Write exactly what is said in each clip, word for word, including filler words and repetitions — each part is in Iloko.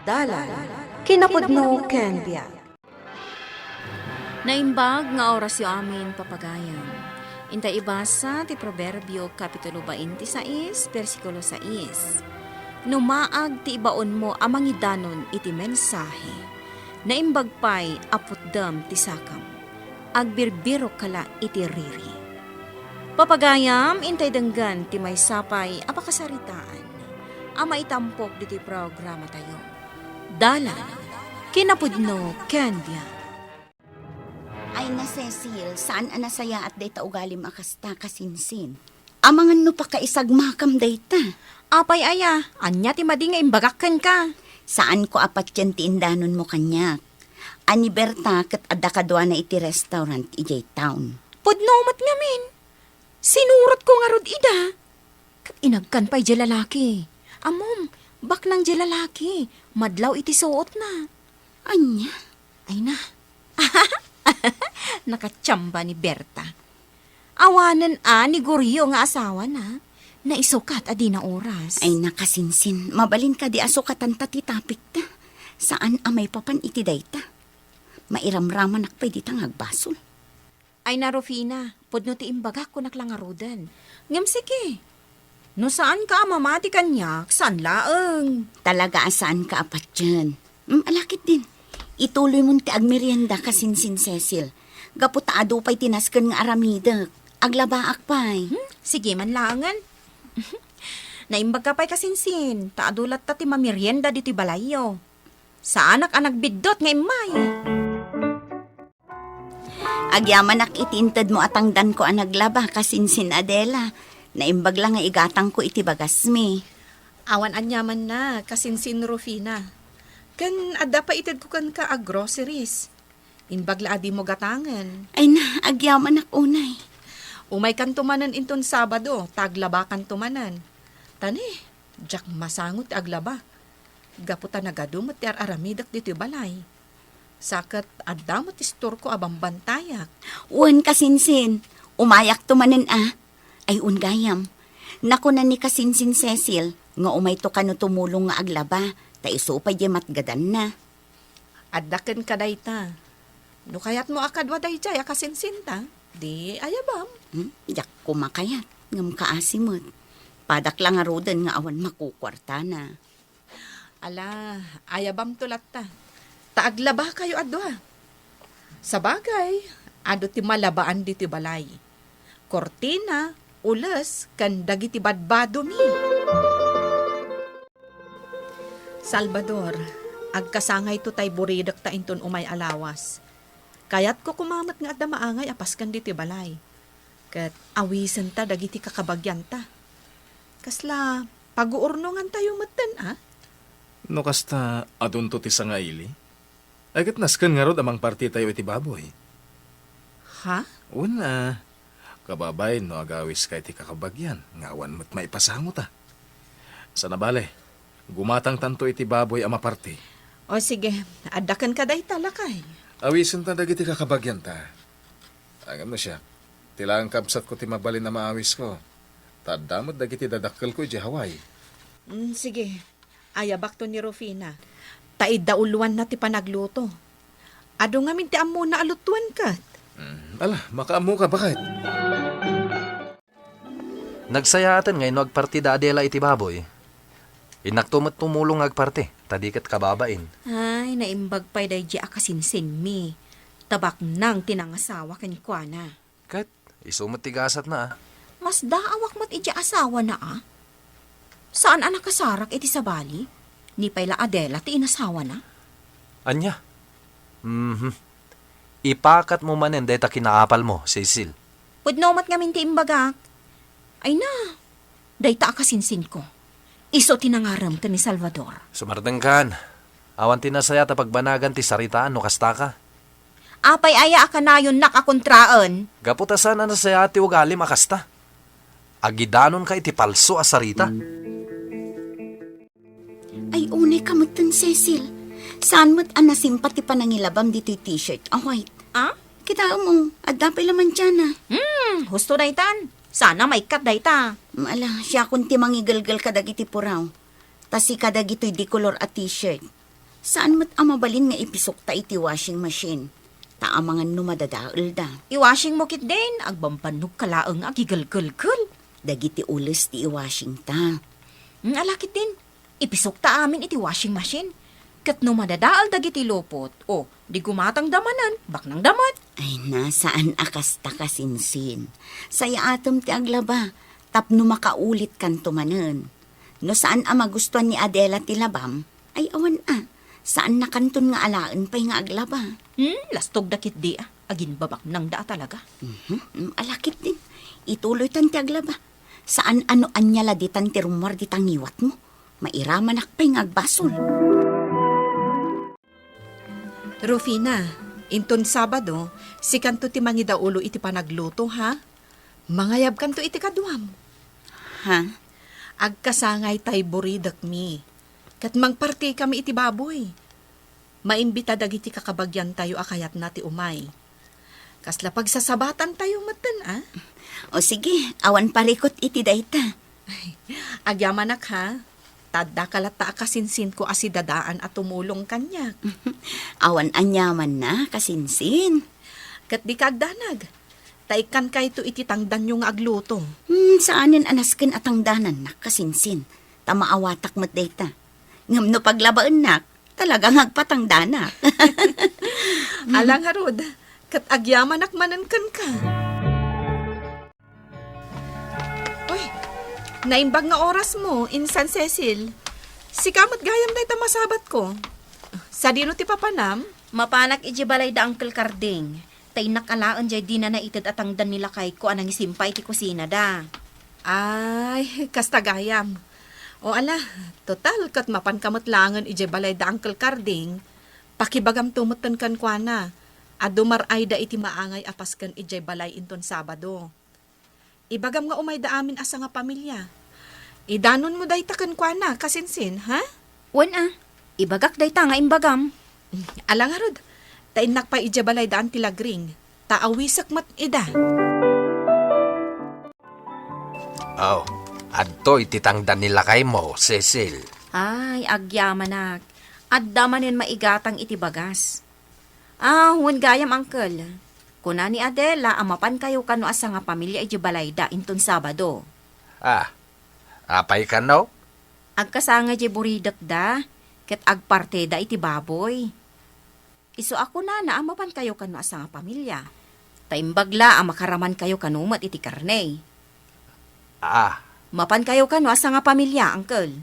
Dalan, kinapudno ken biag. Naimbag nga orasyo amin, papagayam. Inta ibasa ti Proverbio, Kapitulo twenty-six, bersikulo sais. No maag ti ibaonmo a mangidanon iti mensahe, naimbag pay a putdem ti sakam. Agbirbirokka la iti riri. Papagayam, intay denggen ti maysa pay a pakasaritaan a maitampok ditoy programatayo. Dalan, kinapudno ken biag. Ay na, Cecil, saan a nasayaat dayta ugalim a kasta, kasinsin. Amangan no pakaisagmakam dayta. Apay aya, ania ti madi nga imbagak kenka? Saanko a patien ti indanonmo kaniak. A ni Berta ket adda kaduana iti restaurant idiay town. Pudno met ngamin. Sinurotko ngarud ida. Ket inagkan pay diay lalaki. Ammom, baknang diay lalaki. Madlaw iti suotna. Ania? Ay na. Nakatiamba ni Berta. Awanen a ni Gorio nga asawana. Naisukat a dina oras. Ay, nakasinsin. Mabalin kadi a sukatanta ti topicta. Saan a maipapan iti dayta. Mairamramanak pay dita nga agbasol. Ay na, Rufina, pudno ti imbagak, kunak la ngaruden. Ngem sige, no saanka a mamati kaniak, saan laeng. Talaga a saanka a patien. Hmm, ala ketdin. Ituloymon ti agmerienda, kasinsin Cecil. Gapu ta adu pay ti nasken nga aramidek. Aglabaak pay. Hmm, sige man laengen. Naimbagka pay, kasinsin, ta adu latta ti mamerienda ditoy balayyo. Saanak a nagbiddut nga immay. Agyamanak iti intedmo a tangdanko a naglaba, kasinsin Adela. Naimbag la nga igatangko iti bagasmi. Awan aniamanna, kasinsin Rufina. Ken adda pay itedko kenka a groceries. Imbag la a dimo gatangen. Ay na, agyamanak unay. Umaykanto manen inton Sabado, ta aglabakanto manen. Ta ne, diak masango ti aglaba. Gapu ta nagadu met ti ar-aramidek ditoy balay. Sa ket adda met istorko a bambantayak. Wen, kasinsin, umayakto manen a. Ay, wen gayam. Nakuna ni kasinsin Cecil nga umayto kano tumulong nga aglaba, ta isu pay diay matgadanna. Adda kenka dayta. No kayatmo a kadua daydiay a kasinsinta, di ayabam. Hmm? Diak koma kayat, ngem kaasi met. Padak la ngaruden nga awan makukuartana. Ala, ayabamto latta. Ta aglabakayo a dua. Sabagay, adu ti malabaan ditoy balay. Kortina, ules, ken dagiti badbadomi. Salvador, agkasangayto tay buridekta inton umay a lawas. Kayatko koma met nga adda maangay a pasken ditoy balay. Ket awisenta dagiti kakabagianta. Kasla paguurnongantayo metten, a? No kasta, adunto ti sangaili? Ay, ket nasken ngarud a mangpartitayo iti baboy. Ha? Wen a, kababain no agawiska iti kakabagian, nga awan met maipasangota. Sana bale, gumatangtanto iti baboy a maparti. O sige, adda kenka dayta, lakay. Awisenta dagiti kakabagianta. Ngem no siak, ti laeng kabsatko ti mabalin a maawisko. Ta adda met dagiti dadakkelko idiay Hawaii. Mm, sige. Ayabakto ni Rufina. Ta idda uloanna ti panagluto. Adu ngamin ti ammona a lutoen ket. Mm, ala, makaammoka, baket. Nagsayaaten nga inno agparti da Adela iti baboy. Innakto met tumulong nga agparti, ta di ket kababain. Ay, naimbag pay daydi a kasinsinmi. Ta baknang ti nangasawa kenkuana. Ket isu met ti gasatna, a. Masdaawak met idiay asawana, a. Saan a nakasarak iti sabali? Ni pay la Adela ti inasawana? Ania? Mhm. Ipakatmo manen dayta kinaapalmo, Cecil. Pudno met ngamin ti imbagak. Ay na, dayta a kasinsinko. Isu ti nangarem ken ni Salvador. Sumardengkan. Awan ti nasayaat a pagbanagan ti saritaan no kastaka. Apay aya a kanayonnak a kontraen? Gapu ta saan a nasayaat ti ugalim a kasta. Agidanonka iti palso a sarita. Ay, unay ka metten, Cecil. Saan met a nasimpat ti panangilabam ditoy t-shirt a white? Ah? Kitaem, o, adda pay la mantiana. Hmm, husto daytan. Sana maikkat dayta. Mm, ala, siakon ti mangigelgel kadagiti puraw. Ta sika dagitoy dikolor a t-shirt. Saan met a mabalin nga ipisokta iti washing machine, ta amangan no madadaelda. I-washing mo ketdin, agbambannogka laeng nga agigelgelgel. Dagiti ules ti i-washing ta. Hmm, ala ketdin, ipisokta amin iti washing machine. Ket no madadael dagiti lupot, o, di gumatangda manen, baknangda met. Ay na, saan a kasta, kasinsin. Sayaatem ti aglaba, tapno makaulitkanto manen. No saan a magustuan ni Adela ti labam, ay awan a. Saannakanton nga alaen pay nga aglaba. Hmm, lastogda ketdi a. Aginbabaknangda a talaga. Mhm, mm, ala ketdin. Ituloytan ti aglaba. Saan a no ania la ditan ti rummuar dita ngiwatmo. Mairamanak pay nga agbasol. Rufina, inton Sabado, sikanto ti mangidaulo iti panagluto, ha? Mangayabkanto iti kaduam. Ha? Agkasangay tay buridekmi. Ket mangpartikami iti baboy. Maimbita dagiti kakabagiantayo a kayatna ti umay. Kasla pagsasabatantayo metten, a? O sige, awan parikut iti dayta. Agyamanak, ha? Ta addaka latta a kasinsinko a sidadaan a tumulong kaniak. Awan aniamanna, kasinsin. Ket dika agdanag. Ta ikkankayto iti tangdanyo nga agluto. Hmm, saanen a nasken a tangdanannak, kasinsin. Ta maawatak met dayta. Ngem no paglabaennak, talaga nga agpatangdanak. Ala ngarud, ket agyamanak manen kenka. Uy, naimbag nga orasmo, Insan Cecil. Sika met gayam dayta masabatko. Sadino ti papanam? Mapanak idiay balay da Uncle Carding. Ta innak alaen diay dina naited a tangdan ni lakayko a nangisimpa iti kusinada. Ay, kasta gayam. O ala, total, ket mapanka met laengen idiay balay da Uncle Carding. Pakibagamto metten kenkuana a dumar-ayda iti maangay a pasken idiay balay inton Sabado. Ibagam nga umayda amin a sangapamilia. Idanonmo dayta kenkuana, kasinsin, ha? Wen a, ibagak dayta nga imbagam. Ala ngarud, ta innak pay idiay balay da Auntie Lagring, ta awisek met ida. Aw, adtoy ti tangdan ni lakaymo, Cecil. Ay, agyamanak. Adda manen maigatang iti bagas. Ah, wen gayam, Uncle. Kuna ni Adela a mapankayo kano a sangapamilia idiay balayda inton Sabado. Ah, apay kano? Agkasangay diay buridekda, ket agparteda iti baboy. Isu a kunana a mapankayo kano a sangapamilia. Ta imbag la a makaramankayo kano met iti karne. Ah. Mapankayo kano a sangapamilia, Uncle?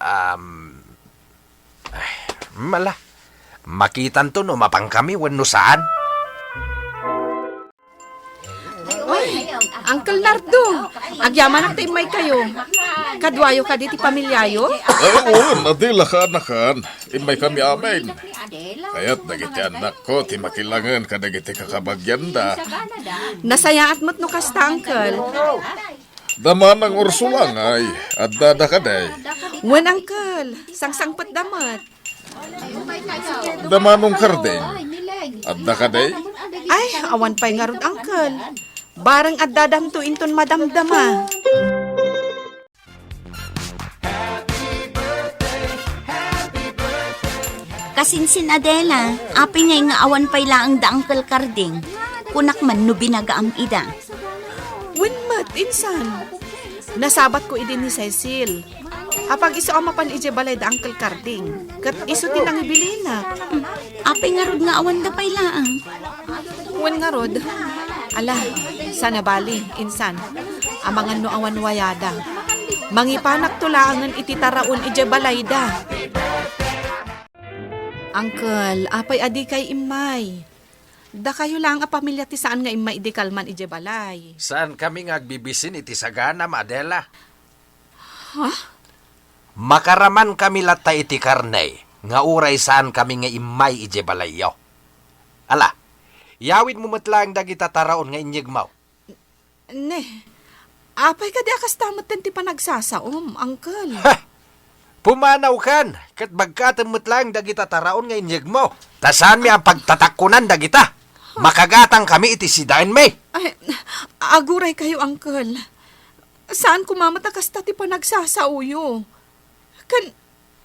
Um, ay, mala. Makitanto no mapankami wenno saan. Oy, Uncle Nardo, agyamanak ta immaykayo. Kaduayo kadi ti pamiliayo? Ah, wen, Adela ken anakko. Immaykami amin. Kayat dagiti annakko ti makilangen kadagiti kakabagianda. Nasayaat met no kasta, Uncle. Da Manang Ursula ngay, addada kadi? Wen, Uncle, sangsangpetda met. Da Manong Carding, adda kadi? Ay, awan pay ngarud, Uncle. Bareng addadanto inton madamdama. Kasinsin, Adela, apay ngay nga awan pay laeng da Uncle Carding? Kunak man no binagaam ida. Wen met, insan. Nasabatko idi ni Cecil. Apag isu a mapan idiay balay da Uncle Carding, ket isu ti nangibilinak. Hmm, apay ngarud nga awanda pay laeng? Wen ngarud, ala, saan a bali, insan. Amangan no awan wayada. Mangipanakto laengen iti taraon idiay balayda. Uncle, apay a dikay immay? Dakayo laeng a pamilia ti saan nga immay idi kalman idiay balay. Saankami nga agbibisin iti saganam, Adela. Ha? Makaramankami latta iti karne nga uray saankami nga immay idiay balayyo. Ala, yawidmo met laeng dagita taraon nga inyegmo. Ne, apay kadi a kasta metten ti panagsasaom, Uncle? Heh! Pumanawkan, ket bagkatem met laeng dagita taraon nga inyegmo. Ta saanmi a pagtatakkonan dagita. Makagatangkami iti sidaenmi. Ay, aguraykayo, Uncle. Saan koma met a kasta ti panagsasaoyo. Ken,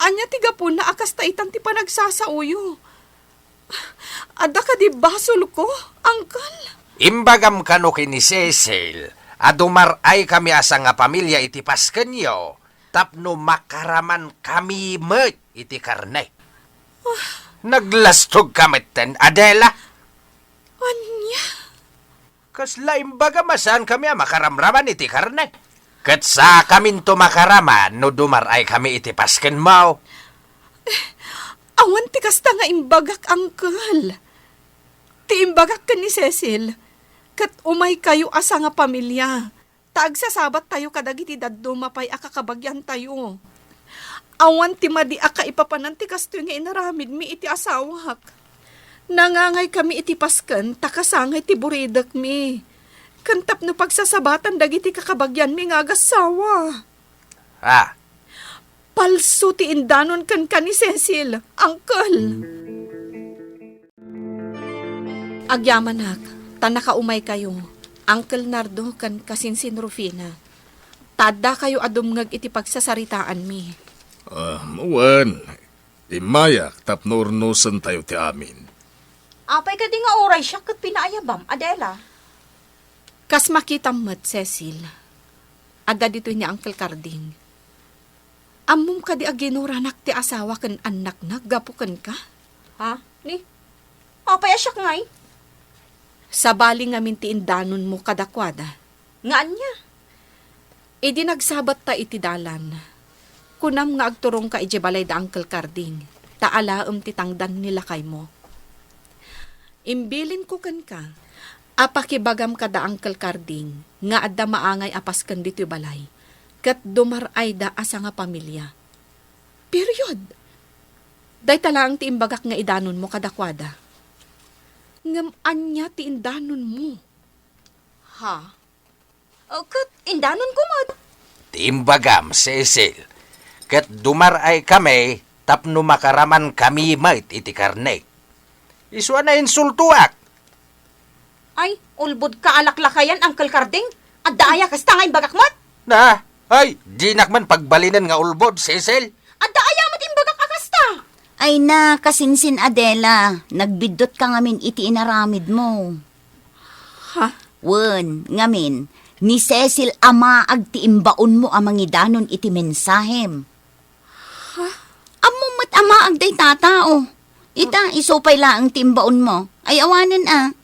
Ania ti gapuna a kasta itan ti panagsasaoyo? Adda kadi basolko, Uncle? Imbagam kano ken ni Cecil a dumar-ay kami a sangapamilia iti paskenyo tapno makaraman kami met iti karne. Naglastog ka metten, Adela. Ania? Kasla imbaga, masan kami a makaramraman iti karne. Ket sa kaminto makaraman no dumar-ay kami iti paskenmo. Awan ti kasta nga imbagak, Uncle. Ti imbagak ken ni Cecil, ket umaykayo a sangapamilia, ta agsasabattayo kadagiti dadduma pay a kakabagiantayo. Awan ti madi a kaipapanan ti kastoy nga inaramidmi iti asawak. Nangangaykami iti pasken ta kasangay ti buridekmi, ken tapno pagsasabatan dagiti kakabagianmi nga agassawa. Ah. Palso ti indanon kenka ni Cecil, Uncle. Agyamanak, ta nakaumaykayo, Uncle Nardo ken kasinsin Rufina. Ta addakayo a dumngeg iti pagsasaritaanmi. Ah, wen, immayak tapno urnosentayo ti amin. Apay kadi nga uray siak ket pinaayabam, Adela? Kas makitam met, Cecil, adda ditoy ni Uncle Carding. Ammom kadi a ginuranak ti asawa ken annakna gapu kenka? Ha? Ni? Apay a siak ngay? Sabali ngamin ti indanonmo kadakuada. Nga ania? Idi nagsabatta iti dalan, kunam nga agturongka idiay balay da Uncle Carding, ta alaem ti tangdan ni lakaymo. Imbilinko kenka a pakibagam kada Uncle Carding nga adda maangay a pasken ditoy balay, ket dumar-ayda a sangapamilia. Period. Dayta laeng ti imbagak nga idanonmo kadakuada. Ngem ania ti indanonmo? Ha? O, ket indanonko met. Ti imbagam, Cecil, ket dumar-ay kami tapno makaraman kami met iti karne. Isu a nainsultoak. Ay, ulbod ka a laklakayan, Uncle Carding. Adda aya kasta nga imbagak met? Na, ay, dinak man pagbalinen nga ulbod, Cecil. Adda aya met imbagak a kasta? Ay na, kasinsin Adela, nagbiddut ka ngamin iti inaramidmo. Ha? Wen, ngamin, ni Cecil a maag ti imbaonmo a mangidanon iti mensahem. Ha? Ammom met a maag dayta a tao. Ita, isu pay laeng ti imbaonmo. Ay awanen a.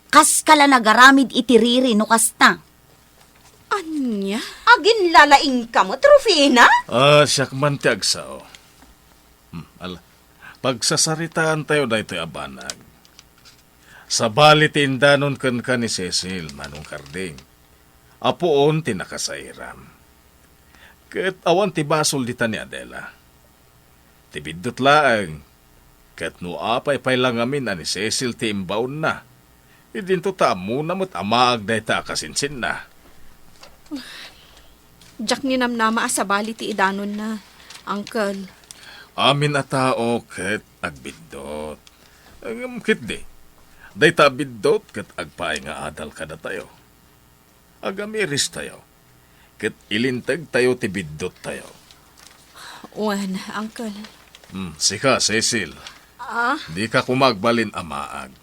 Kaska la nagaramid iti riri no kasta. Ania? Aginlalaingka met, Rufina? Ah, siak man ti agsao. Hmm, ala, pagsasaritaantayo daytoy a banag. Sabali ti indanon kenka ni Cecil, Manong Carding. Apuon ti nakasairam. Ket awan ti basol dita ni Adela. Ti biddut laeng, ket no apay pay la ngamin a ni Cecil ti imbaonna, idinto ta ammona met a maag dayta a kasinsinna. Diak ninamnama a sabali ti idanonna, Uncle. Amin a tao ket agbiddut. Ngem ketdi, dayta a biddut ket agpaay nga adal kadatayo. Agamiristayo, ket ilintegtayo ti bidduttayo. Wen, Uncle. Hmm, sika, Cecil. Ah? Dika koma agbalin a maag.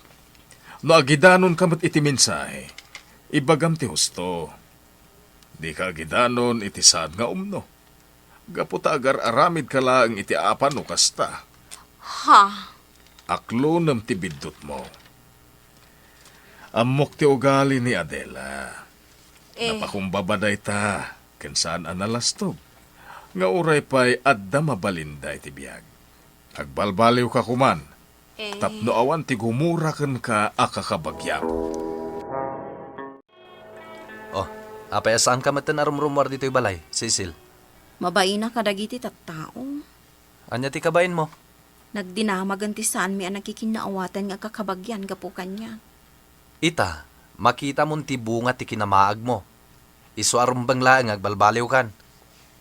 No agidanonka met iti mensahe, ibagam ti husto. Dika agidanon iti saan nga umno. Gapu ta agar-aramidka laeng iti apan no kasta. Ha? Aklonem ti biddutmo. Ammok ti ugali ni Adela. Eh. Napakumbaba dayta, ken saan a nalastog. Nga uray pay adda mabalinda iti biag. Agbalbaliwka koman, eh, tapno awan ti gumura kenka a kakabagiam. Oh, apay a saanka metten a rumrumuar ditoy balay, Cecil? Mabaina kadagiti tattao. Ania ti kabainmo? Nagdinamagen ti saanmi a nakikinnaawatan nga agkakabagian gapu kaniak. Ita, makitamon ti bunga ti kinamaagmo. Isu a rumbeng laeng nga agbalbaliwkan.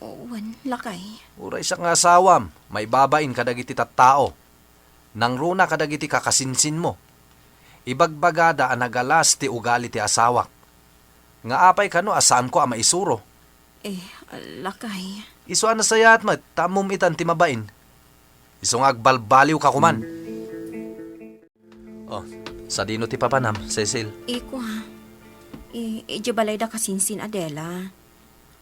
Wen, lakay. Uray siak nga asawam, maibabain kadagiti tattao. Nangruna kadagiti kakasinsinmo. Ibagbagada a nagalas ti ugali ti asawak. Nga apay kano a saanko a maisuro? Eh, lakay. Isu a nasayaat met ta ammom itan ti mabain. Isu nga agbalbaliwka koman. Oh, sadino ti papanam, Cecil? Iko, ha? I-, idiay balay da kasinsin Adela.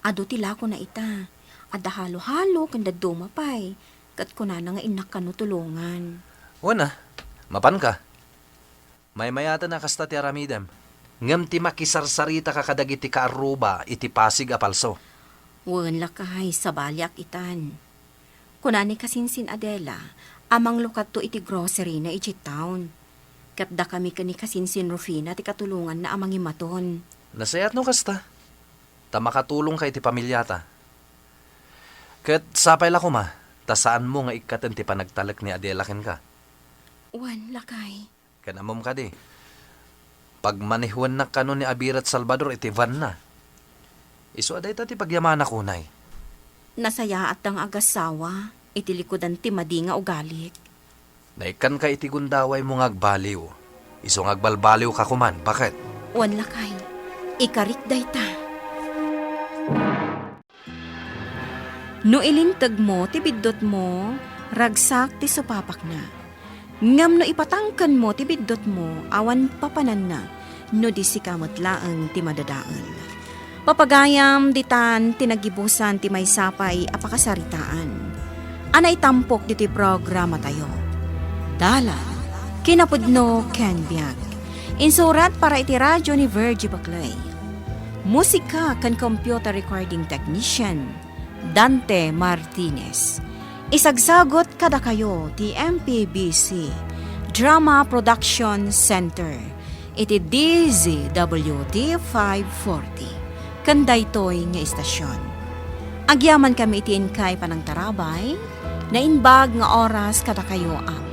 Adu ti lakona ita. Adda halo-halo ken dadduma pay. Ket kunana nga innak kano tulongan. Wen a, mapanka. Maymayaten a kasta ti aramidem. Ngem ti makisarsaritaka kadagiti kaarruba iti pasig a palso. Wen, lakay, sabaliak itan. Kuna ni kasinsin Adela a manglukatto iti grocery-na idiay town. Ket dakami ken ni kasinsin Rufina ti katulonganna a mangimaton. Nasayaat no kasta. Ta makatulongka iti pamiliata. Ket sapay la koma, ta saanmo nga ikkaten ti panagtalek ni Adela kenka. Wen, lakay. Ken ammom kadi, pagmanehuennak kano ni Abirat Salvador iti van-na. Isu a dayta ti pagyamanak unay. Nasayaat nga agassawa iti likudan ti madi nga ugalik. Naikkanka iti gundawaymo nga agbaliw. Isu nga agbalbaliwka koman, baket. Wen, lakay, ikarik dayta. No ilintegmo ti biddutmo, ragsak ti supapakna. Ngem no ipatangkenmo ti biddutmo, awan papananna, no di sika met laeng ti madadael. Papagayam, ditan ti naggibusan ti maysa pay a pakasaritaan a naitampok ditoy programatayo. Dalan, kinapudno ken biag. Insurat para iti radio ni Virgie Baclay. Musika ken computer recording technician, Dante Martinez. Isagsagut kadakayo ti M P B C Drama Production Center iti D Z W T five forty ken daytoy nga istasion. Agyamankami iti inkay panangtarabay, naimbag nga oras kadakayo amin.